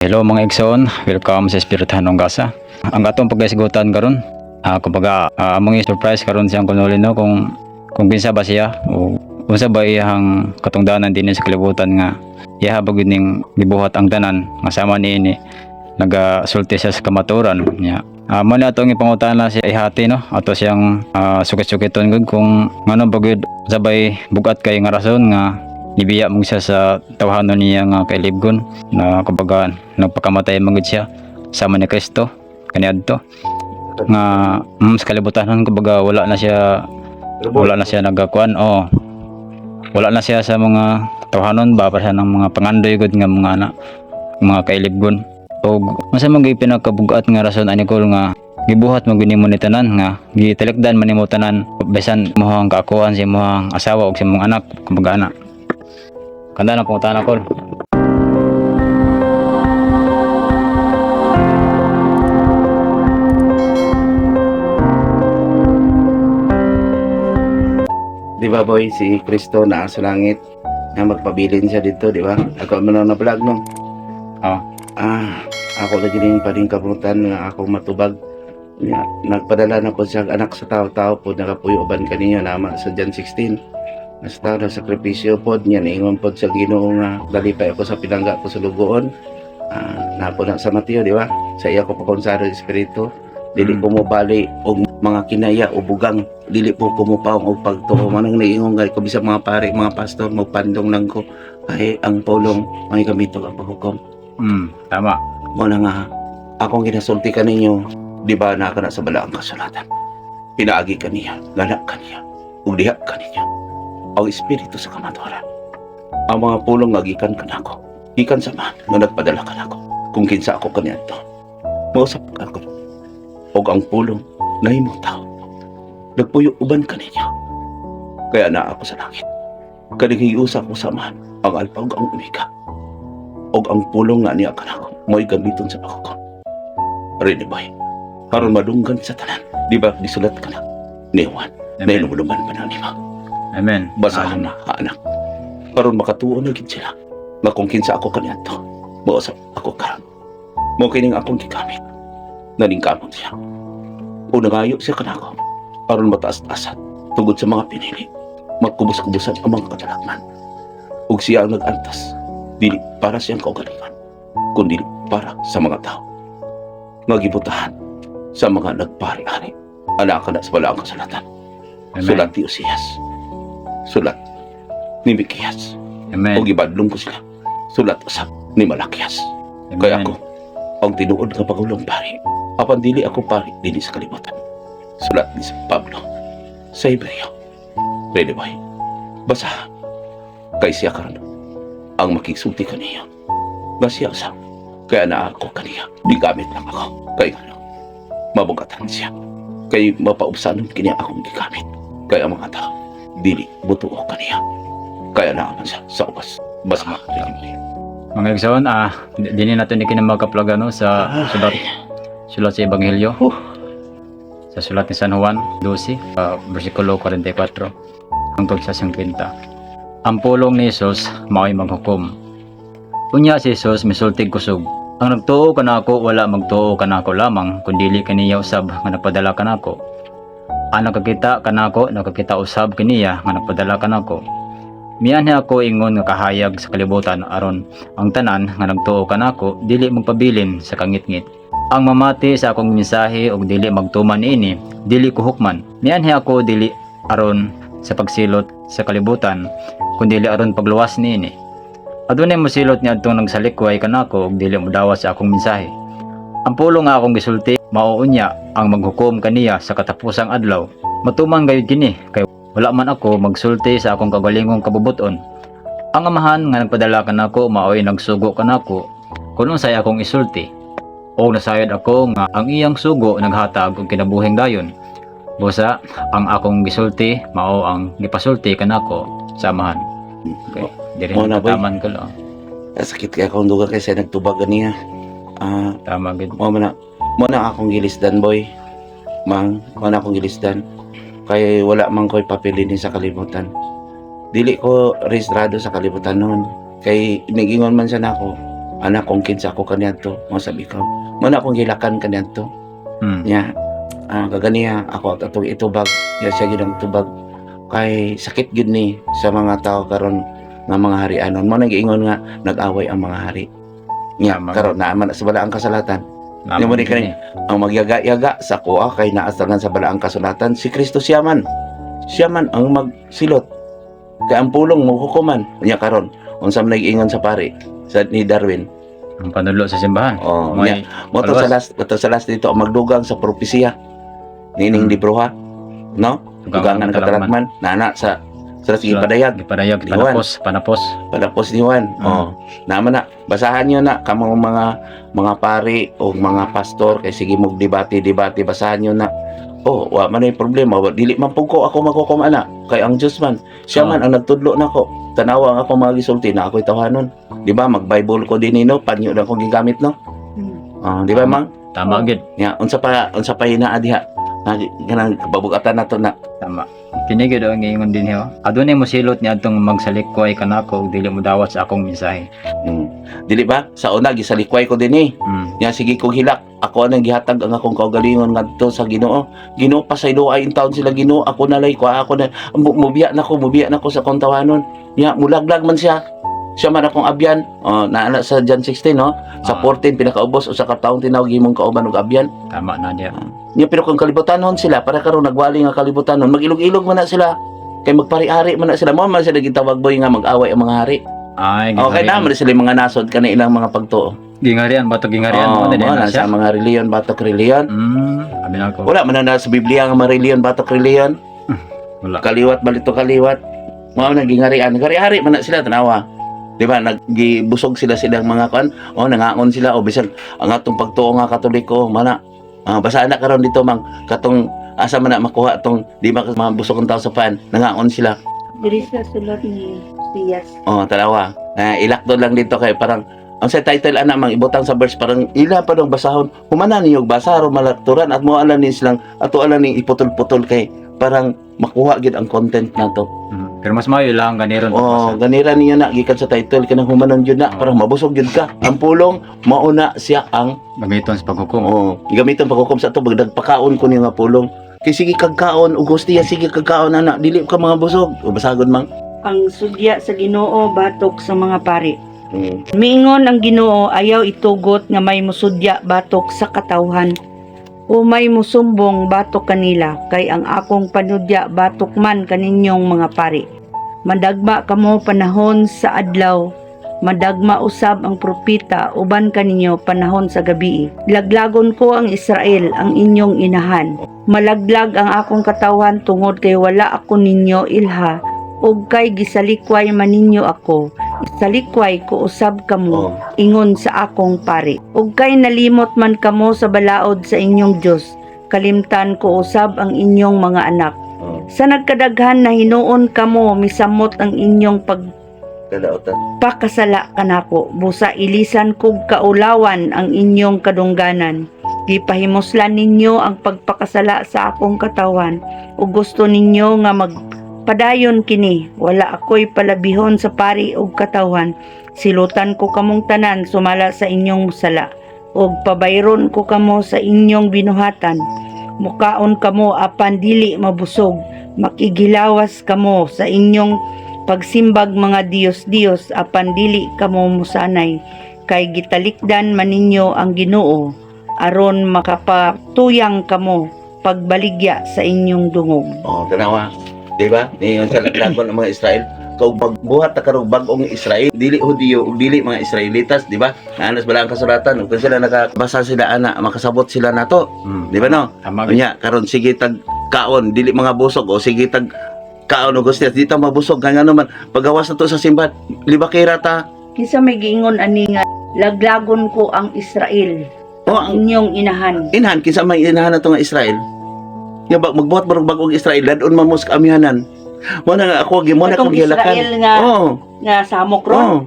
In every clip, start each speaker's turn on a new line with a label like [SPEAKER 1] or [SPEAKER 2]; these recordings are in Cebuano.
[SPEAKER 1] Hello, mga igsoon, welcome sa Espirituhanong Gasa. Ang atong pagkaisgutan karon, kumbaga among surprise karon siyang kunuli, no, kung kinsa ba siya o unsa ba iyang katungdanan dinhi sa kalibutan nga iya ba gyud ning gibuhat ang tanan nga sama niini nagasulti siya sa kamatuoran niya. Mo na atong ipangutana si Ihati, no, ato siyang sukit-sukiton gud kung ngano ba gyud sabay bugat kay nga rason nga nibiya mo siya sa tawhanon niya nga kailibgon na kumbaga nagpakamatay man gud siya sama ni Kristo kaniadto nga sa kalibutan. Kumbaga wala na siya nagakuan oh, wala na siya sa mga tawhanon ba, para sa ng mga pangandoy gud nga mga anak, mga kailibgon. Og unsa man gyud pinakabugat nga rason ani, Col, nga gibuhat mo gini mo ni tanan nga gitalikdan man nimo tanan bisan imong kaakuan sa imong asawa ug sa imong anak, kumbaga ana? Kanda na pangutana, Col.
[SPEAKER 2] Di ba, boy, si Kristo naa sa langit na magpabilin siya dito, di ba? Ako man na vlog, no.
[SPEAKER 1] Oh.
[SPEAKER 2] Ah, ako lagi ning paring kabutan nga ako matubag. Nya, nagpadala na po siya anak sa tao-tao po nakapuyo uban kaniyo nama sa John 16. Nasta na sakripisyo pod niya, niingon pod sa Ginoo nga dalipay ako sa pinangga ko sa lugoon. Ah, napo na sa Mateo, di ba? Sa iya ko pakonsaro espiritu. Dili ko mo bali og mga kinaya o bugang, dili po ko mopaong og pagtuo manang niingon nga ko bisag mga pare, mga pastor mo pandong lang ko kay ang pulong may gamito ang paghukom.
[SPEAKER 1] Tama.
[SPEAKER 2] Mo na nga akong ginasulti kaninyo, di ba, naa ka na sa balaang kasulatan, pinaagi kaniya, gana kaniya ug diha kaniya ang espiritu sa kamatuoran. Ang mga pulong nga gikan kanako, gikan sa man nga nagpadala kanako. Kung kinsa ako kaniadto, mausap ako og ang pulong nahimong tao, nagpuyo uban kaninyo. Kaya naa ako sa langit, kanighiusa ko sa Amahan, ang Alpha ug ang Omega, og ang pulong nga niya kanako mo'y gamiton sa paghukom. Ready, boy, karon madunggan sa tanan. Di ba gisulat ka na ni Juan na
[SPEAKER 1] Amen.
[SPEAKER 2] inumuluman pa na nima?
[SPEAKER 1] Amen.
[SPEAKER 2] Basahan na, ha, anak, karon makatuo na gid sila nga kung kinsa ako kaniadto, mausap ako karon. Mo kining akong gigamit, naningkamot siya o nangayo siya kanako aron mataas-taasan tungod sa mga pinili, magkubos-kubosan ang mga kadalagman, ug siya ang nag-antas dili para siyang kaugalingon kundi para sa mga tao nga gibutahan sa mga nagpari-ari. Ana ka na sa balaang kasulatan.
[SPEAKER 1] Amen.
[SPEAKER 2] Sulat ni Osias, sulat ni Mikias.
[SPEAKER 1] Amen.
[SPEAKER 2] O gibadlong ko sila, sulat usab ni Malakias.
[SPEAKER 1] Amen.
[SPEAKER 2] Kaya ako ang tinuod nga pagulong pari, apan dili ako pari dili sa kalibutan. Sulat ni San Pablo sa Hebreo. Ready, boy? Basa. Kay siya karon ang makigsulti kaniya nga siya usab. Kaya naa ako kaniya, gigamit lang ako kay ano mabugatan siya, kay mapaubsanon kini akong gigamit, kay ang mga tao dili butuo kaniya. Kaya naa man siya sa ubas. Basa, ready, boy?
[SPEAKER 1] Mga igsoon, dini nato ni kini magkaplaga, no, sa sulat sulat sa Ebanghelyo.
[SPEAKER 2] Huh.
[SPEAKER 1] Sa sulat ni San Juan 12, versikulo 44 hangtod sa 50. Ang pulong ni Jesus mao'y maghukom. Unya si Jesus misultig kusog. "Ang nagtuo kanako wala magtuo kanako lamang kundili kaniya usab nga nagpadala kanako. Ang nakakita kanako nakakita usab kaniya nga nagpadala kanako. Mianhi ako ingon nga kahayag sa kalibutan aron ang tanan nga nagtuo kanako dili magpabilin sa kangitngit. Ang mamati sa akong mensahe ug dili magtuman niini, dili ko hukman. Mianhi ako dili aron sa pagsilot sa kalibutan, kundi aron pagluwas niini. Adunay mosilot niadtong nagsalikway kanako ug dili modawat sa akong mensahe. Ang pulong nga akong gisulti mao unya ang maghukom kaniya sa katapusang adlaw. Matuman gayud kini kay wala man ako magsulti sa akong kaugalingong kabubut-on. Ang Amahan nga nagpadala kanako mao'y nagsugo kanako kung unsay akong isulti. O nasayod ako nga ang iyang sugo naghatag og kinabuhing dayon. Busa ang akong gisulti mao ang gipasulti kanako sa Amahan." Okay. Diri
[SPEAKER 2] Mo na,
[SPEAKER 1] na
[SPEAKER 2] boy.
[SPEAKER 1] taman ko lang.
[SPEAKER 2] Sakit kay akong duga kaysa nagtubag ganiya. Ah,
[SPEAKER 1] Tama gid.
[SPEAKER 2] mo na akong gilisdan, boy. Mang, mo na akong gilisdan. Kay wala man ko'y papel din sa kalibutan. Dili ko rehistrado sa kalibutan noon. Kay nagingon man siya nako. Anak kung kinsa ako kaniadto, mao sab ikaw. Mao na akong gilakan kaniadto. Nya kaganiya ako at atong itubag, ya siya gyud ang tubag kay sakit gyud ni sa mga tao karon nga mga harianon. Mao nang giingon nga nag-away ang mga hari. Nya karon naa man sa balaang kasulatan.
[SPEAKER 1] Tama
[SPEAKER 2] Di mo ni
[SPEAKER 1] gid
[SPEAKER 2] kani
[SPEAKER 1] ni.
[SPEAKER 2] ang magyaga-yaga sa kuha kay naa sa sa balaang kasulatan, si Kristo siya man. Siya man ang magsilot. Kay ang pulong mo hukuman. Nya karon unsa man nag-ingon sa pari sa ni Darwin?
[SPEAKER 1] Ang panudlo sa simbahan.
[SPEAKER 2] Oh,
[SPEAKER 1] May
[SPEAKER 2] nya mo to sa
[SPEAKER 1] paluwas.
[SPEAKER 2] last, to sa last dito, ang magdugang sa propesiya nining libroha, no? Dugangan katalagman nana sa last gipadayag.
[SPEAKER 1] Gipadayag,
[SPEAKER 2] Ni Juan.
[SPEAKER 1] panapos, panapos.
[SPEAKER 2] Panapos ni Juan. Oh, naman na basahan niyo na kamo mga pari o mga pastor kay sige mo debate debate, basahan niyo na. Oh, wa man ay problema. Dili man pud ko ako maghukom ana kay ang Dios man siya man ang nagtudlo nako. Tanawa ang ako mga gisulti na ako'y tawhanon, di ba? Mag Bible ko din no, panyo lang akong gigamit, no? Oh, di ba, mang?
[SPEAKER 1] Tama gid.
[SPEAKER 2] Nya unsa pa hinaa diha na kanang kababugatan nato na?
[SPEAKER 1] Tama. Kini gid ang giingon dinhi oh. Adunay mosilot ni adtong magsalikway kanako ug dili mo dawat sa akong mensahe.
[SPEAKER 2] Dili ba sa una gisalikway ko dinhi? Nya sige kong hilak. Ako anang gihatag ang akong kaugalingon ngadto sa Ginoo. Ginoo, pasaylo ay taon sila Ginoo. Ako na lay ko, ako na mubiya na ko, mubiya na ko sa akong tawanon. Nya mulaglag man siya. Siya man akong abyan. Oh, naana sa John 16, no? Sa 14 pinakaubos usa ka taong tinawag imong kauban og abyan.
[SPEAKER 1] Tama na diya.
[SPEAKER 2] Nya pero kung kalibutanon sila para karon nagwali nga kalibutanon, magilog-ilog man na sila kay magpari-ari man na sila. Mo man sila gitawag, boy, nga mag-away ang mga hari.
[SPEAKER 1] Ay,
[SPEAKER 2] Okay na man sila yung mga nasod kani ilang mga pagtuo.
[SPEAKER 1] Gingarian ba to, gingarian
[SPEAKER 2] Oh,
[SPEAKER 1] mo na
[SPEAKER 2] mo
[SPEAKER 1] na
[SPEAKER 2] na
[SPEAKER 1] siya.
[SPEAKER 2] sa mga reliyon batok reliyon.
[SPEAKER 1] Abi na ako.
[SPEAKER 2] Wala man na sa Biblia nga mga reliyon batok reliyon.
[SPEAKER 1] Wala.
[SPEAKER 2] Kaliwat balito kaliwat. Mao nang gingarian. Gari-hari man na sila, tanawa. Di ba naggibusog sila silang mga kan o nangaon sila o bisan ang atong pagtuo nga Katoliko mana. Basta na karon dito, mang, katong asa man na makuha tong di ba mabusog ang tao sa pan, nangaon sila.
[SPEAKER 3] Diri sa sulat ni Siyas.
[SPEAKER 2] Oh, tanawa. Ilakdo lang dito kay parang ang sa title ana, mang, ibutang sa verse parang ila pa dong basahon. Humana niyo basa ro malakturan at mo alam ni silang ato alam ning iputol-putol kay parang makuha gid ang content nato.
[SPEAKER 1] Pero mas maayo lang ganiron.
[SPEAKER 2] Oh, ganira niyo na gikan sa title kanang humanon jud na parang mabusog jud ka. Ang pulong mauna siya ang
[SPEAKER 1] Gamiton sa paghukom.
[SPEAKER 2] Oh, gamiton paghukom sa ato nagpakaon ko niyo nga pulong. Kay sige kag kaon ug gusti sige kag kaon ana dili ka mga busog. O basagon, mang.
[SPEAKER 3] Ang sudya sa Ginoo batok sa mga pari. Miingon ang Ginoo, ayaw itugot nga may musudya batok sa katawhan o may musumbong batok kanila, kay ang akong panudya batok man kaninyong mga pari. Madagma kamo panahon sa adlaw, madagma usab ang propeta uban kaninyo panahon sa gabi. Laglagon ko ang Israel, ang inyong inahan. Malaglag ang akong katawhan tungod kay wala ako ninyo ilha ug kay gisalikway man ninyo ako. Salikway ko usab kamo, ingon sa akong pari. Ug kay nalimot man kamo sa balaod sa inyong Dios, kalimtan ko usab ang inyong mga anak. Sa nagkadaghan na hinuon kamo misamot ang inyong
[SPEAKER 2] Kadaotan.
[SPEAKER 3] pagpakasala kanako. Busa ilisan kog kaulawan ang inyong kadungganan. Gipahimuslan ninyo ang pagpakasala sa akong katawan ug gusto ninyo nga magpadayon kini. Wala ako'y palabihon sa pari ug katawan. Silutan ko kamong tanan sumala sa inyong sala ug pabayron ko kamo sa inyong binuhatan. Mukaon kamo apan dili mabusog. Makigilawas kamo sa inyong pagsimbag mga diyos-diyos apan dili kamo musanay, kay gitalikdan man ninyo ang Ginoo aron makapatuyang kamo pagbaligya sa inyong dungog.
[SPEAKER 2] Oh, tanawa. Di ba? Niyon sa laglagon ang mga Israel. Kung magbuhat ta karong bag-ong Israel, dili Hudiyo ug dili mga Israelitas, di ba? Naanas bala ang kasulatan, ug kung sila nakabasa sila ana, makasabot sila nato, di ba no?
[SPEAKER 1] Tama gid.
[SPEAKER 2] Unya karon sige tag kaon, dili mga busog o sige tag kaon og gusto di ta mabusog kay ngano man pagawas na to sa simbahan, libakira ta.
[SPEAKER 3] Kinsa may giingon ani nga laglagon ko ang Israel,
[SPEAKER 2] O ang
[SPEAKER 3] inyong inahan?
[SPEAKER 2] Inhan, kinsa may inahan na to nga Israel? Nga ba magbuhat barog bag-ong Israel, dadon man mo sa kaamihanan. Mo na nga ako gi mo na
[SPEAKER 3] Katong
[SPEAKER 2] kong gilakan.
[SPEAKER 3] Israel nga
[SPEAKER 2] Oh,
[SPEAKER 3] nga samok ron.
[SPEAKER 2] oh.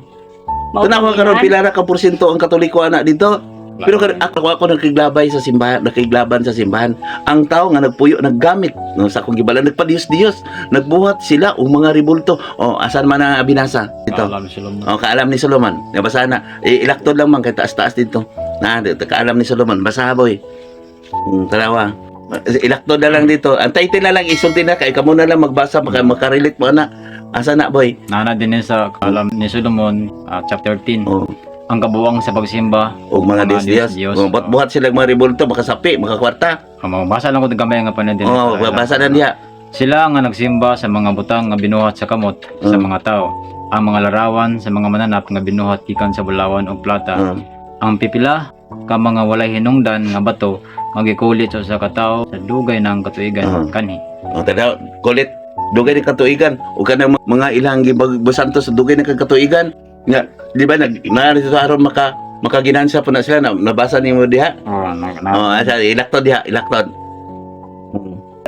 [SPEAKER 3] Mao
[SPEAKER 2] Tanawa
[SPEAKER 3] tong
[SPEAKER 2] karon
[SPEAKER 3] inahan.
[SPEAKER 2] pila ra ka porsyento ang Katoliko ana dito. Pero ako nakiglabay sa simbahan, nakiglaban sa simbahan. Ang tao nga nagpuyo, naggamit no, sa akong gibalan, nagpadiyos-diyos, nagbuhat sila og mga ribulto. Oh, asan man ang binasa? Ito.
[SPEAKER 1] Alam sila mo.
[SPEAKER 2] Oh, kaalam ni Solomon. Nabasa na. Eh, ilaktod lang man kay taas-taas dito. Na, dito, kaalam ni Solomon. Basa, boy. Tanawa. Ilaktod na lang dito. Ang title na lang isulti na kay kamo na lang magbasa makarelate mo na. Asa na, boy?
[SPEAKER 1] Nana din sa Kaalam ni Solomon, chapter 13.
[SPEAKER 2] Oh,
[SPEAKER 1] Ang kabuang sa pagsimba.
[SPEAKER 2] og mga
[SPEAKER 1] Mga
[SPEAKER 2] Diyos-Diyos.
[SPEAKER 1] Diyos-Diyos.
[SPEAKER 2] Oh, buhat sila og mga ribulto, makasapi, makakwarta.
[SPEAKER 1] Ang basa lang ko gamay nga panan din.
[SPEAKER 2] Oh, basa na niya.
[SPEAKER 1] Sila nga nagsimba sa mga butang nga binuhat sa kamot sa mga tao. Ang mga larawan sa mga mananap nga binuhat gikan sa bulawan ug plata. Ang pipila ka mga walay hinungdan nga bato nga gikulit sa usa ka tawo sa dugay ng katuigan kanhi.
[SPEAKER 2] Oh, tanaw, kulit. Dugay ni katuigan. O kanang mga ilang gibagbasanto sa dugay ni katuigan. Nga, di ba nag na sa aron makaginansa po na sila na, nabasa nimo diha.
[SPEAKER 1] Oh, na, na,
[SPEAKER 2] Oh, asa ilaktod diha, ilaktod.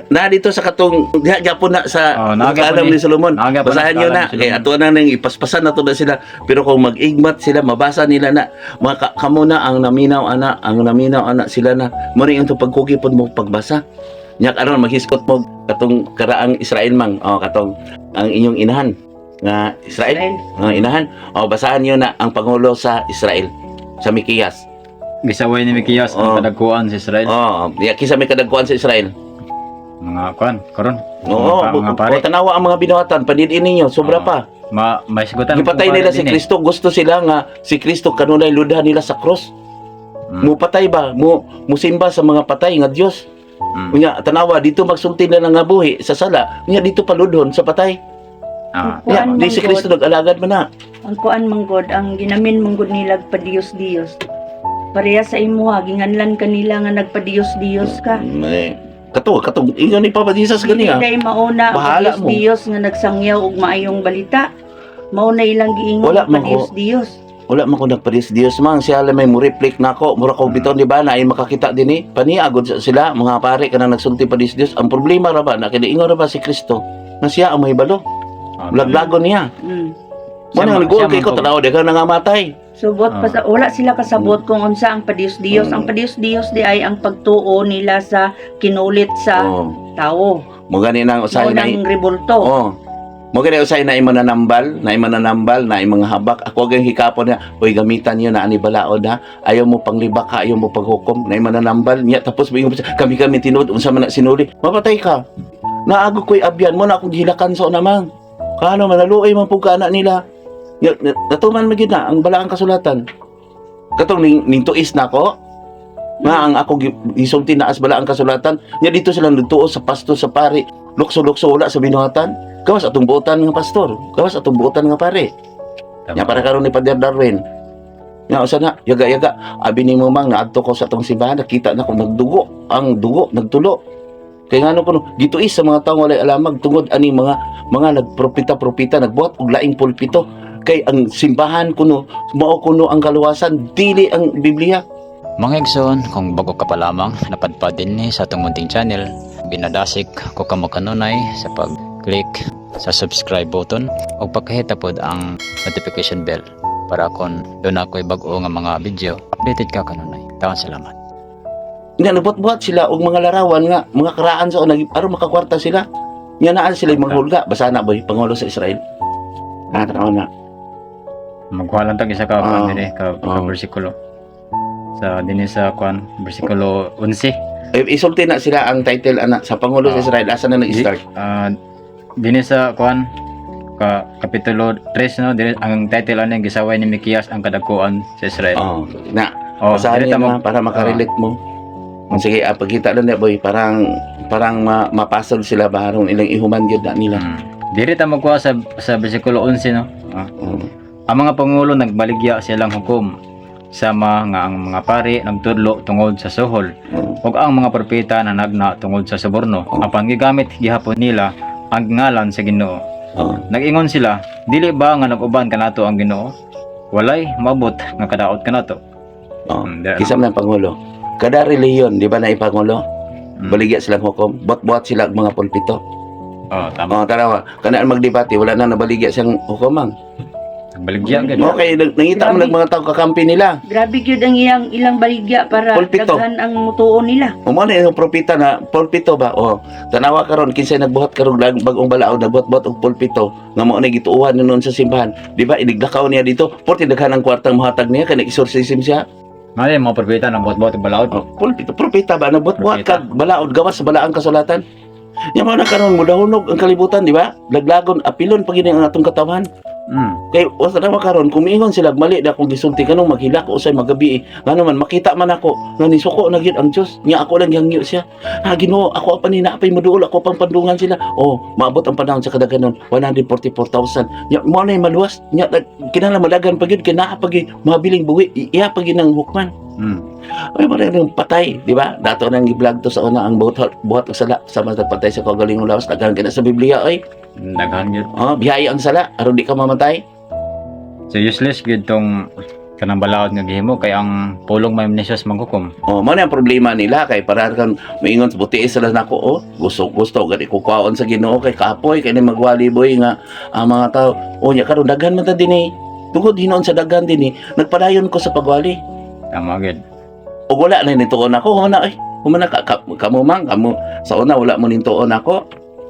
[SPEAKER 2] Na dito sa katong diha gyapon na sa
[SPEAKER 1] Oh, naa gyapon
[SPEAKER 2] kaalam
[SPEAKER 1] ni-
[SPEAKER 2] ni Solomon.
[SPEAKER 1] naa gyapon
[SPEAKER 2] Basahan
[SPEAKER 1] na
[SPEAKER 2] niyo
[SPEAKER 1] kaalam
[SPEAKER 2] na
[SPEAKER 1] ni
[SPEAKER 2] kay
[SPEAKER 1] Solomon.
[SPEAKER 2] ato na nang ipaspasan nato na sila. Pero kung mag-igmat sila, mabasa nila na maka, kamo na ang naminaw ana, ang naminaw ana sila na. Mo rin ang pagkugi pod mo pagbasa. Nya karon maghiskot mo katong karaang Israel mang, oh, katong ang inyong inahan nga Israel,
[SPEAKER 3] Israel.
[SPEAKER 2] ang inahan. Oh, basahan niyo na ang pangulo sa Israel sa Mikiyas.
[SPEAKER 1] Gisaway ni Mikiyas ang kadagkuan sa Israel.
[SPEAKER 2] Oh, ya kinsa may kadagkuan sa Israel.
[SPEAKER 1] Mga kuan karon.
[SPEAKER 2] Oo,
[SPEAKER 1] mga pare.
[SPEAKER 2] o, tanawa ang mga binuhatan, panidin ninyo, sobra
[SPEAKER 1] Oo.
[SPEAKER 2] pa.
[SPEAKER 1] Ma maisgutan
[SPEAKER 2] Gipatay nila si Kristo, gusto sila nga si Kristo kanunay ludha nila sa cross. Mupatay ba? Musimba sa mga patay nga Dios. Unya tanawa dito magsulti na lang nga buhi sa sala, unya dito paludhon sa patay.
[SPEAKER 3] Kuan
[SPEAKER 2] Unya
[SPEAKER 3] man
[SPEAKER 2] di si
[SPEAKER 3] God.
[SPEAKER 2] Kristo nag-alagad man na.
[SPEAKER 3] Ang kuan man God, ang ginamin man God nila padiyos-diyos. Pareha sa imuha, ginganlan kanila nga nagpadiyos-diyos ka.
[SPEAKER 2] Eh, kato katong ingon ni Papa Jesus gani ah.
[SPEAKER 3] Dili day mauna ang
[SPEAKER 2] Bahala mo.
[SPEAKER 3] padiyos-diyos nga nagsangyaw og maayong balita. Mauna ilang giingon
[SPEAKER 2] Wala man ko.
[SPEAKER 3] padiyos-diyos.
[SPEAKER 2] Wala man ko nagpadis Dios man siya lang may mo-reflect nako mura ko bitaw di ba na ay makakita dinhi paniagod sila mga pare kanang nagsulti pa Dios. Ang problema ra ba na kiniingon ra ba si Kristo nga siya ang mahibalo, laglagon niya. Mo
[SPEAKER 1] Siya
[SPEAKER 2] nang nagguol
[SPEAKER 1] siya
[SPEAKER 2] kay ko
[SPEAKER 1] man ko.
[SPEAKER 2] tanaw di ka nangamatay.
[SPEAKER 3] Subot pa sa, wala sila kasabot kung unsa ang padiyos-diyos. Ang padiyos-diyos di ay ang pagtuo nila sa kinulit sa tao.
[SPEAKER 2] Mo gani nang usahay na
[SPEAKER 3] Mao nang rebulto.
[SPEAKER 2] Oh. Mo gani usahay na mananambal, na mananambal, na mga habak. Ako gang hikapon niya, oy gamitan niyo na ani balaod ha. Ayaw mo panglibak ha, ayaw mo paghukom, na mananambal niya tapos moingon pa siya, kami kami tinuod unsa man na sinuli. Mapatay ka. Naago ko'y abyan mo na akong gihilakan sa unamang. Kano manaluoy man pug ka anak nila. Natuman man gyud na ang balaang kasulatan. Katong ning tuis nako, nga ang ako gisulti na as balaang kasulatan, nya dito sila nagtuo sa pastor sa pari, lukso-lukso wala sa binuhatan. Gawas atong buotan nga pastor, gawas atong buotan nga pare. Nya para karon ni Pader Darwin. Nya usa na, yaga-yaga, abi nimo mang naadto ko sa atong simbahan, nakita na ko nagdugo, ang dugo nagtulo. Kay ngano kuno gituis sa mga tawo walay alamag tungod ani mga mga nagpropita-propita nagbuhat og laing pulpito kay ang simbahan kuno mao kuno ang kaluwasan dili ang Biblia.
[SPEAKER 1] Mga igsoon, kung bago ka pa lamang napadpad din ni sa atong munting channel, binadasik ko kamo kanunay sa pag-click sa subscribe button o pagkahita pod ang notification bell para kon doon ako'y bag-o nga mga video, updated ka kanunay. Taon salamat.
[SPEAKER 2] Nga nagbuhat-buhat sila og mga larawan nga mga karaan sa una aron makakwarta sila. Nga naa sila yung mga hulga basa na boy pangulo sa Israel. Ah, tanaw na.
[SPEAKER 1] Magkuha lang tag isa ka kuan dinhi ka bersikulo. Sa dinhi sa kuan bersikulo 11.
[SPEAKER 2] Eh, isulti na sila ang title ana sa pangulo sa Israel asa na nag-start.
[SPEAKER 1] Dinhi sa kuan ka kapitulo 3 no dinhi ang title ani gisaway ni Mikiyas ang kadagkuan sa Israel.
[SPEAKER 2] Oh, na
[SPEAKER 1] Oh,
[SPEAKER 2] basahan
[SPEAKER 1] dili
[SPEAKER 2] niyo
[SPEAKER 1] ta
[SPEAKER 2] na para makarelate mo. Sige, pagkita lang na boy, parang parang mapasol sila ba aron ilang ihuman gyud na nila.
[SPEAKER 1] Diri ta magkuha sa bersikulo 11 no. Ang mga pangulo nagbaligya sa ilang hukom sama nga ang mga pari nagtudlo tungod sa suhol ug ang mga propeta nanagna tungod sa suborno apan gigamit gihapon nila ang ngalan sa Ginoo. Nag-ingon sila, dili ba nga nag-uban kanato ang Ginoo? Walay maabot nga kadaot kanato. Dira
[SPEAKER 2] Kinsa man ang pangulo. Kada relihiyon, di ba na ipangulo? Baligya silang hukom, buhat-buhat sila og mga pulpito.
[SPEAKER 1] Oh, tama.
[SPEAKER 2] Oh, tanawa, kana ang magdebate, wala na nabaligya siyang hukomang.
[SPEAKER 1] Nagbaligya gid.
[SPEAKER 2] Okay, nangita man
[SPEAKER 3] Grabe.
[SPEAKER 2] ng mga tao kakampi nila.
[SPEAKER 3] Grabe gyud ang iyang ilang baligya para
[SPEAKER 2] Pulpito.
[SPEAKER 3] daghan ang mutuo nila.
[SPEAKER 2] Umo na yung propeta na pulpito ba? Oh, tanawa karon kinsay nagbuhat karon bagong balaod, nagbuhat-buhat og pulpito nga mao na gituohan noon sa simbahan. Di ba iniglakaw niya dito? Porte daghan ang kwartang mohatag niya kay nag-exorcism siya.
[SPEAKER 1] Mali mga propeta nang buhat-buhat og balaod.
[SPEAKER 2] Oh, pulpito, propeta ba nagbuhat-buhat
[SPEAKER 1] Propeta.
[SPEAKER 2] kag balaod gawas sa balaang kasulatan. Nya mao na karon mudahulog ang kalibutan, di ba? Laglagon, apilon pag ang atong katawan. Kay o sa naman karon kung miingon sila mali na akong gisulti kanong maghilak ko usay magabi eh. Ngano man makita man ako nga nisuko na gyud ang Dios nya ako lang gihangyo siya. Ha, Ginoo, ako pa ni naapay moduol ako pang pandungan sila. Oh, maabot ang panahon sa kadaghanon 144,000. Nya mo na maluwas nya kinahanglan madagan pa gyud kay naa pa gyud mabiling buhi iya pa gyud ang hukman. Ay mo nang patay, di ba? Dato nang gi-vlog to sa una ang buhat buhat og sala sama sa patay sa kaugalingong lawas, daghan kay na sa Biblia oy.
[SPEAKER 1] Daghan gyud.
[SPEAKER 2] Oh, biyaya ang sala aron di ka mamatay.
[SPEAKER 1] So useless gyud tong kanang balaod nga gihimo kay ang pulong may ni Jesus maghukom.
[SPEAKER 2] Oh, mo na ang problema nila kay para kan moingon sa buti sila nako, oh, gusto gusto gani ko kwaon sa Ginoo kay kapoy kay ni magwali boy nga ang mga tao. Oh, nya karon daghan man ta dinhi. Tungod hinuon sa daghan dinhi, nagpadayon ko sa pagwali.
[SPEAKER 1] Tama gyud.
[SPEAKER 2] Ug wala na nituon ako, humana ay. Humana ka, kamo man, kamo sa una wala mo nintuon ako.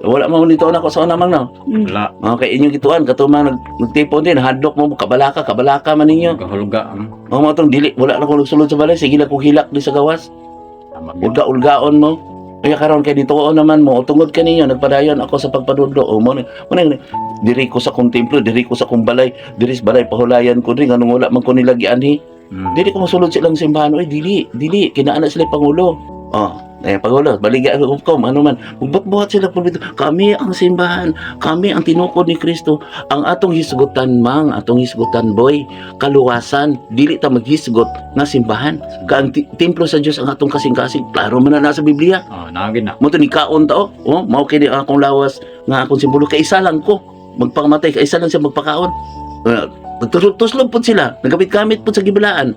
[SPEAKER 2] Wala mo nintuon ako sa una mang no.
[SPEAKER 1] Wala.
[SPEAKER 2] Okay, inyong gituan kato man nagtipon din, hadlok mo kabalaka, kabalaka man ninyo.
[SPEAKER 1] Gahulga.
[SPEAKER 2] Oh, mo tong dili wala na ko nagsulod sa balay, sige lang ko hilak di sa gawas.
[SPEAKER 1] Tama gyud.
[SPEAKER 2] Ulga-ulgaon mo. Kaya karon kay dituon naman mo, tungod kaninyo nagpadayon ako sa pagpadudlo. O mo mo na diri ko sa kong templo, diri ko sa kong balay, diri sa balay pahulayan ko diri nganong wala man ko nila gianhi. Dili ko mosulod sa ilang simbahan. Oy, dili, dili kinaana sila pangulo. Oh, eh pangulo, baligya ko kom ano man. Buhat-buhat sila pulpito. Kami ang simbahan, kami ang tinukod ni Kristo. Ang atong hisgutan mang, atong hisgutan boy, kaluwasan, dili ta maghisgot nga simbahan. Ka ang templo sa Dios ang atong kasing-kasing. Klaro man na nasa Biblia.
[SPEAKER 1] Oh, naa gyud na.
[SPEAKER 2] Mo to ni kaon ta oh. Oh, mao kini ang akong lawas nga akong simbolo kay isa lang ko. Magpangamatay kay isa lang siya magpakaon. Nagtuslog pud sila, naggamit-gamit pud sa gibalaan.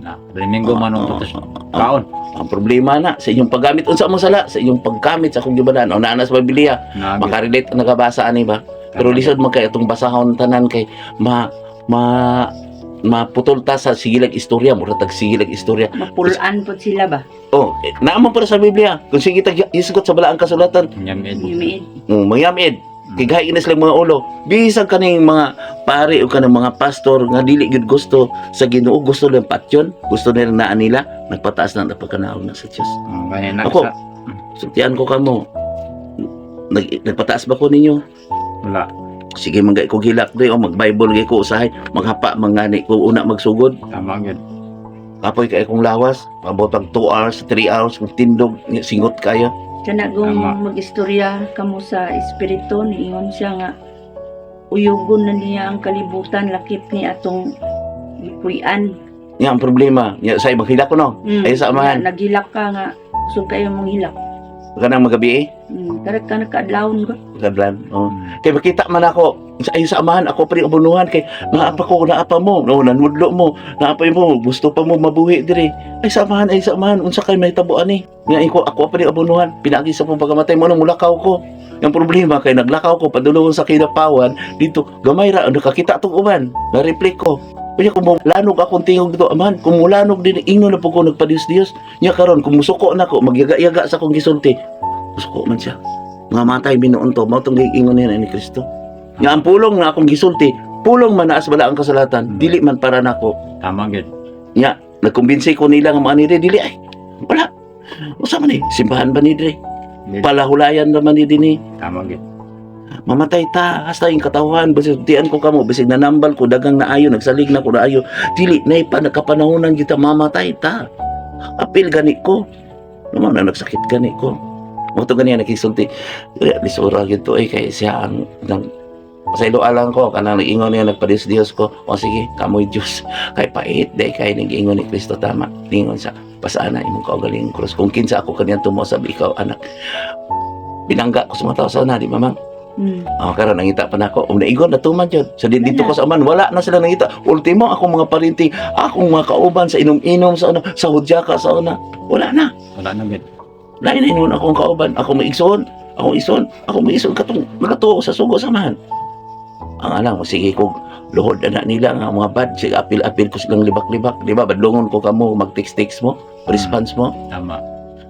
[SPEAKER 1] Na, Domingo man ang tutos. Kaon.
[SPEAKER 2] Ang problema na sa inyong paggamit unsa mo sala sa inyong paggamit sa akong gibalaan o naa na sa Biblia,
[SPEAKER 1] Naa gyud.
[SPEAKER 2] makarelate ang nagabasa ani ba? Pero lisod man kay atong basahon tanan kay ma ma maputol ta sa sigilag istorya, mura tag sigilag istorya.
[SPEAKER 3] Mapulaan po sila ba?
[SPEAKER 2] Oh, eh, naa man para sa Biblia. Kung sige tag isgot sa balaang kasulatan,
[SPEAKER 1] Nyamid.
[SPEAKER 3] Yumiid.
[SPEAKER 2] Mangyamid. Kay gahi na silang mga ulo. Bisag kaning mga pari o kanang mga pastor nga dili gyud gusto sa Ginoo, gusto lang patyon, gusto nila naa nila, nagpataas na ang pagkanaog na sa Dios.
[SPEAKER 1] Oh, gani na
[SPEAKER 2] Ako.
[SPEAKER 1] sa
[SPEAKER 2] Sultian ko kamo. Nagpataas ba ko ninyo?
[SPEAKER 1] Wala.
[SPEAKER 2] Sige man gay ko gilak doy o mag-Bible gay ko usahay, maghapa mangani ko una magsugod.
[SPEAKER 1] Tama gyud.
[SPEAKER 2] Kapoy kay akong lawas, pabot pag 2 hours, 3 hours kung tindog singot kayo.
[SPEAKER 3] Kana kung
[SPEAKER 1] Tama.
[SPEAKER 3] mag-istorya kamo sa espiritu, niingon siya nga uyugon na niya ang kalibutan lakip ni atong gipuy-an.
[SPEAKER 2] Nya ang problema, nya say maghilak ko no. Ay, sa amahan.
[SPEAKER 3] Naghilak ka nga kusog kayo mong hilak.
[SPEAKER 2] Kanang magabi eh.
[SPEAKER 3] Karat ka nakaadlawon ko.
[SPEAKER 2] Kadlan. Oh. Kay makita man ako sa ay sa amahan ako pa rin abunuhan kay naapa ko naapa mo no nanudlo mo naapa mo gusto pa mo mabuhi diri ay sa amahan unsa kay mahitabo ani nga iko ako pa rin abunuhan pinagi sa pong pagkamatay mo nang mulakaw ko. Ang problema kay naglakaw ko padulong sa kinapawan dito gamay ra nakakita tong uban na-reply ko. Unya kung lanog akong tingog dito, amahan, kung mulanog din, ingno na po ko nagpadiyos-diyos. Nya karon kung musuko na ko, magyaga-yaga sa akong gisulti. Musuko man siya. Nga matay binuon to, mao tong giingon niya ni Kristo. Nga ang pulong nga akong gisulti, pulong man naas bala ang kasulatan, dili man para nako.
[SPEAKER 1] Tama gyud.
[SPEAKER 2] Nya, nagkumbinsi ko nila nga mga nire, dili ay. Wala. Usa man ni, simbahan ba ni dire?
[SPEAKER 1] Dili.
[SPEAKER 2] Palahulayan naman ni dinhi.
[SPEAKER 1] Tama gyud.
[SPEAKER 2] Mamatay ta, hasta yung katawan, basig tian ko kamo, basig nanambal ko, dagang naayo, nagsalig na ko naayo. Dili, nay pa, nakapanahonan kita, mamatay ta. Apil gani ko. Naman na nagsakit gani ko. Mo to gani nakisulti. Eh, lisura gyud to eh kay siya ang nang pasaylo alang ko kanang nag-ingon niya nagpadiyos Dios ko. O sige, kamoy Dios. Kay pait day kay nag-ingon ni Kristo tama. Ningon sa pasana imong kaugalingong krus. Kung kinsa ako kaniyang tumo sabi ikaw anak. Binangga ko sa mga tao sa una, di ba mang? Oh, karon nangita pa nako. Um naigon natuman jud. Sa din dito ko sa aman, wala na sila nangita. Ultimo akong mga parinting, akong mga kauban sa inom-inom sa una, sa hudyaka sa una, wala na.
[SPEAKER 1] Wala na gyud.
[SPEAKER 2] Lain na inon akong kauban, ako maigsoon, akong ison, ako maigsoon katong nakatuo sa sugo sa amahan. Ang alam mo, sige ko luhod na nila nga mga bad, sige apil-apil ko silang libak-libak, di ba? Badlongon ko kamo, mag-text-text mo, response mo.
[SPEAKER 1] Tama.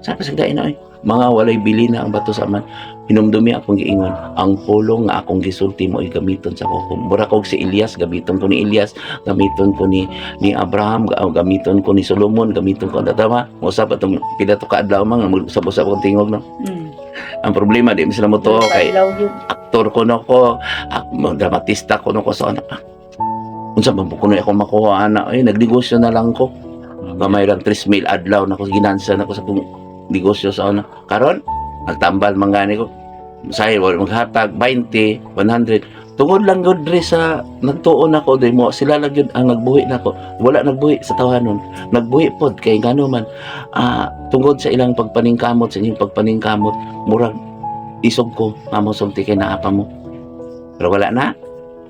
[SPEAKER 2] Sabi sa dain ay, mga walay bili na ang bato sa aman. Hinumdumi akong giingon, ang pulong nga akong gisulti mo ay gamiton sa hukom. Mura kog si Elias, gamiton ko ni Elias, gamiton ko ni Abraham, gamiton ko ni Solomon, gamiton ko ang tama. Usap atong pila to ka adlaw man, usap-usap akong tingog, no. Ang problema di man sila mo to kay
[SPEAKER 3] Pailaw yun.
[SPEAKER 2] aktor ko no ko, dramatista ko no ko sa anak. Unsa man po kuno ako makuha ana, ay nagnegosyo na lang ko. Gamay lang 3 mil adlaw na ko ginansa na ko sa kong negosyo sa una. Karon nagtambal man gani ko. Say wala maghatag 20, 100. Tungod lang gud diri sa nagtuon ako diri mo sila lang gyud ang nagbuhi nako. Wala nagbuhi sa tawanon. Nagbuhi pod kay ngano man tungod sa ilang pagpaningkamot, sa inyong pagpaningkamot, murag isog ko nga mo sulti kay naa pa mo. Pero wala na.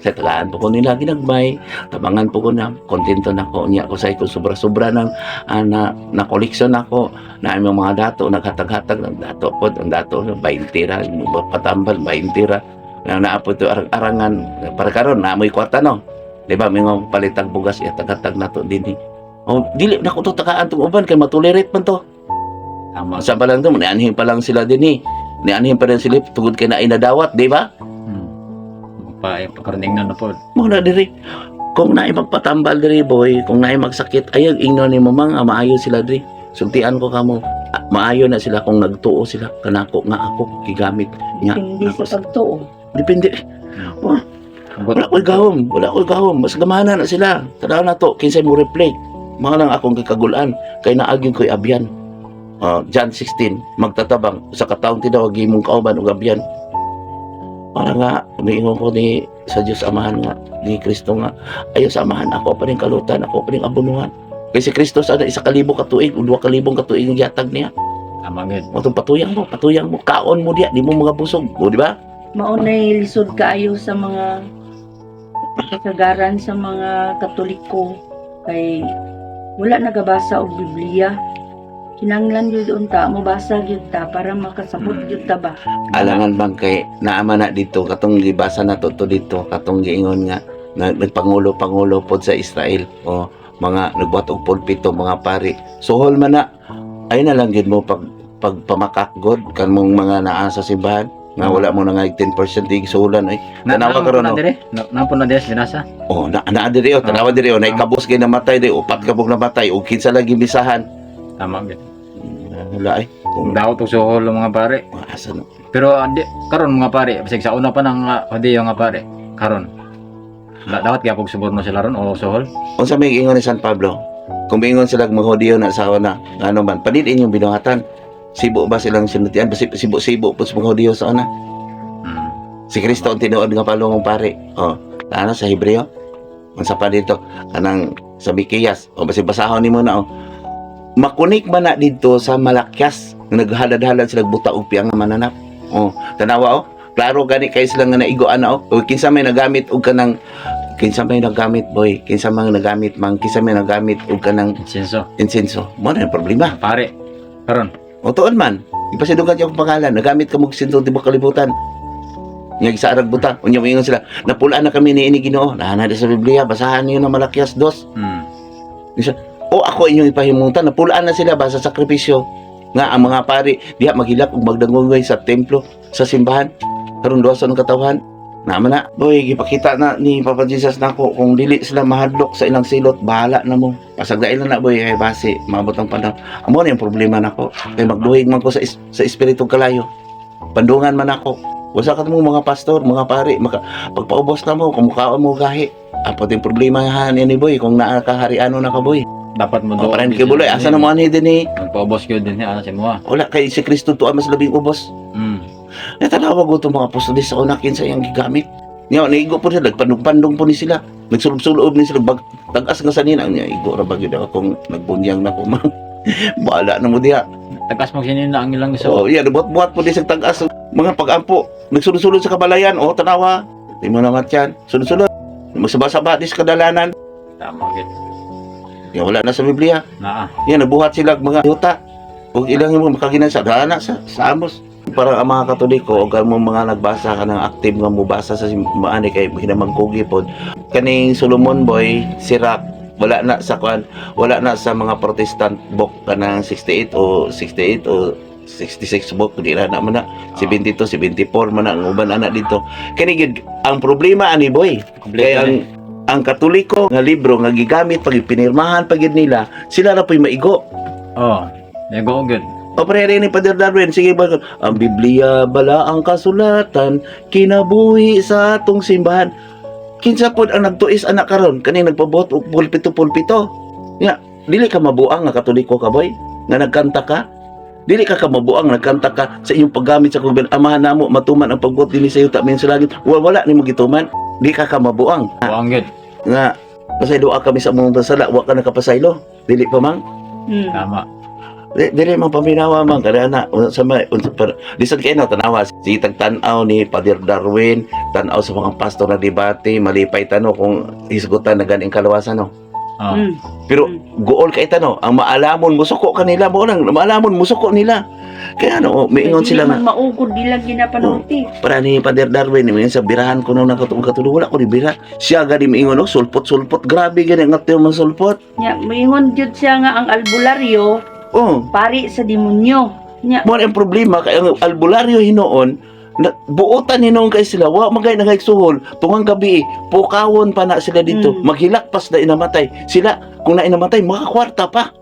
[SPEAKER 2] Sa tagaan po ko nila ginagmay, tabangan po ko na, kontento na ko niya ko sa ko sobra-sobra ng na koleksyon ako na aming mga dato naghatag-hatag ng dato po ang dato 20 ra patambal 20 ra na naapod to arang-arangan para karon na mo'y kwarta, no, di ba? May mga palitag bugas, ihatag-hatag na to dinhi. Oh, dili na ko to takaan tong uban kay matolerate man to.
[SPEAKER 1] Tama.
[SPEAKER 2] Sa pa lang to, nianhin pa lang sila dinhi, nianhin pa rin sila tungod kay na inadawat, di ba?
[SPEAKER 1] Pagkaroon na po.
[SPEAKER 2] Mo na diri. Kung naay magpatambal diri, boy, kung naay magsakit, ayag ingnon ni mo mang maayo sila diri. Sultian ko kamo. Maayo na sila kung nagtuo sila kanako nga ako gigamit nga.
[SPEAKER 3] Hindi
[SPEAKER 2] Ako
[SPEAKER 3] sa pagtuo.
[SPEAKER 2] Depende. Wala ko'y gahom, wala ko'y gahom. Mas gamana na sila. Tanaw na to, kinsay mo reflect. Mga lang akong kikagulan, kay naagin ko'y abyan. John 16, magtatabang sa kataong tinawag imong kauban og abyan. Para nga, umiingon ko ni sa Diyos Amahan nga, ni Kristo nga, ayo sa Amahan, ako pa rin kalutan, ako pa rin abunuhan. Kay si Kristo sa 1,000 ka tuig, o 2,000 ka tuig ang gihatag niya.
[SPEAKER 1] Tama gud.
[SPEAKER 2] O itong patuyang mo, kaon mo diya, di mo mga busog. O di ba?
[SPEAKER 3] Maunay lisod kaayo sa mga kasagaran sa mga Katoliko kay wala nagabasa og Biblia. Kinanglan gyud unta mobasa gyud ta para makasabot gyud ta ba.
[SPEAKER 2] Alangan bang kay naama na dito katong gibasa na to to dito katong giingon nga nagpangulo-pangulo pod sa Israel o mga nagbuhat og pulpito mga pari suhol man na ay na lang gyud mo pag pagpamakak god kanmong mga naa sa simbahan nga wala mo na nga 10% di suhulan ay Tanawa karon,
[SPEAKER 1] na
[SPEAKER 2] no?
[SPEAKER 1] dire. Napo na dire binasa.
[SPEAKER 2] Oh, na naa diri, oh, tanawa diri, oh, naikabos kay namatay diri, upat ka bug namatay ug kinsa lagi misahan.
[SPEAKER 1] Tama gud.
[SPEAKER 2] Wala ay kung
[SPEAKER 1] Daot og suhol ang mga pare.
[SPEAKER 2] asa na.
[SPEAKER 1] Pero di, karon mga pare, bisag sa una pa nang Hudiyo nga pare, karon. Wala dapat gyapon suborno sila ron o suhol.
[SPEAKER 2] Unsa may giingon ni San Pablo? Kung miingon sila mga Hudiyo na asawa na, ano man, panid inyong binuhatan. Sibo ba silang sinutian? Sibo-sibo po sa mga Hudiyo sa una. Si Kristo ang tinuod nga palungong pare. O, ano sa Hebreo? Unsa pa dito? Kanang sa Mikeyas. O, basi basahon nimo na. O. Makunik man na dito sa Malakyas. Naghalad-halad sila buta og piyang nga mananap. O, tanawa o. Klaro gani kay sila nga naigo ana o. O kinsa may nagamit og kanang kinsa may nagamit, boy, kinsa may nagamit mang, kinsa may nagamit og kanang
[SPEAKER 1] Insenso.
[SPEAKER 2] Insenso. Mo na yung problema.
[SPEAKER 1] Pare. Karon.
[SPEAKER 2] O tuon man, ipasidugan yung pangalan, nagamit ka mo sinto di ba kalibutan. Nga gisaarag buta, unya moingon sila, napulaan na kami ni ini Ginoo. Naa na sa Biblia, basahan niyo na Malakias 2. O ako inyong ipahimutan, napulaan na sila ba sa sakripisyo. Nga ang mga pari diha maghilak ug magdangungoy sa templo, sa simbahan. Karon duha sa katawhan. Naman na, boy, gipakita na ni Papa Jesus nako kung dili sila mahadlok sa ilang silot, bahala na mo. Pasagdain na na, boy, kay base maabot ang panahon. Amo na yung problema nako. Kay magduhig man ko sa espiritu kalayo. Pandungan man ako. Wasa ka mo mga pastor, mga pari, maka, pagpaubos na mo, kumukhaon mo gahi. Apo yung problema han ni boy, kung naa ka hariano na ka, boy.
[SPEAKER 1] Dapat mo
[SPEAKER 2] O, parang kay Buloy, asa na mo anhi din eh.
[SPEAKER 1] Magpaubos gyud din niya sa imuha.
[SPEAKER 2] Wala kay si Kristo tuwa mas labing ubos. E tanawa ko itong mga apostoles sa una kinsa iyang gigamit. Nga, naigo po sila, nagpandong-pandong po ni sila. Nagsulub-sulob ni sila, bag, tagas nga sa nina. Nga, igo ra ba yun akong nagbunyang na ko, man. Bahala na mo diha.
[SPEAKER 1] Tagas mo sinina ang ilang
[SPEAKER 2] So,
[SPEAKER 1] iso.
[SPEAKER 2] yeah, buhat-buhat po di sa tagas. Mga pag-ampo, nagsulod-sulod sa kabalayan. O, tanawa. Di mo naman yan. Sulod-sulod. Magsaba-saba di sa kadalanan.
[SPEAKER 1] Tama gid.
[SPEAKER 2] Ya, wala na sa Biblia.
[SPEAKER 1] Naa.
[SPEAKER 2] Yan, nabuhat sila mga yuta. Kung ilang yung mga makaginansa, dana sa Amos. Para ang mga Katoliko o mo mga nagbasa ka ng active nga mubasa sa maani kay hinamangkugi pod kaning Solomon Boy Sirach, wala na sa kwan, wala na sa mga Protestant book kanang 68 o 68 o 66 book, di na na man na 72, 74 man na ang uban ana dito. Kani gyud ang problema ani, boy, kay ang Katoliko nga libro nga gigamit pag pinirmahan pag gyud nila, sila ra po'y maigo.
[SPEAKER 1] Oh, nego gyud.
[SPEAKER 2] O pre ni Father Darwin, sige ba, ang Biblia bala ang kasulatan, kinabuhi sa atong simbahan. Kinsa pod ang nagtuis anak karon kani nagpabuhat og pulpito pulpito? Nga dili ka mabuang nga Katoliko ka, boy, nga nagkanta ka. Dili ka mabuang nagkanta ka sa iyong paggamit sa kuben Amahan namo, matuman ang pagbuot dinhi sa yuta min sa langit. Wala, wala nimo gituman. Di ka mabuang
[SPEAKER 1] Buang gyud.
[SPEAKER 2] Nga pasayloa kami sa among sala, wa ka nakapasaylo. Dili pa mang
[SPEAKER 1] Tama.
[SPEAKER 2] Dili man paminawa man kada na unsa may unsa para lisod kay na tanawa si tagtan-aw ni Father Darwin, tan-aw sa mga pastor na debate, malipay tano kung hisgutan na ganing kalawasan, no.
[SPEAKER 1] Oh.
[SPEAKER 2] Pero guol kay tano ang maalamon musuko kanila mo lang maalamon musuko nila kaya ano miingon sila nga
[SPEAKER 3] Dili man maugod nila ginapanulti.
[SPEAKER 2] Para ni Father Darwin, miingon sa birahan ko nung nakatulog katulog, wala ko ni bira siya gani miingon, no, sulpot sulpot, grabe gani nga tiyo man sulpot.
[SPEAKER 3] Nya moingon jud siya nga ang albularyo pari sa demonyo. Nya
[SPEAKER 2] Mo ang problema kay ang albularyo hinuon na, buotan hinuon kay sila wa magay nagaigsuhol tungang gabi, pukawon pa na sila dito. Maghilak pas na inamatay sila. Kung na inamatay, makakwarta pa.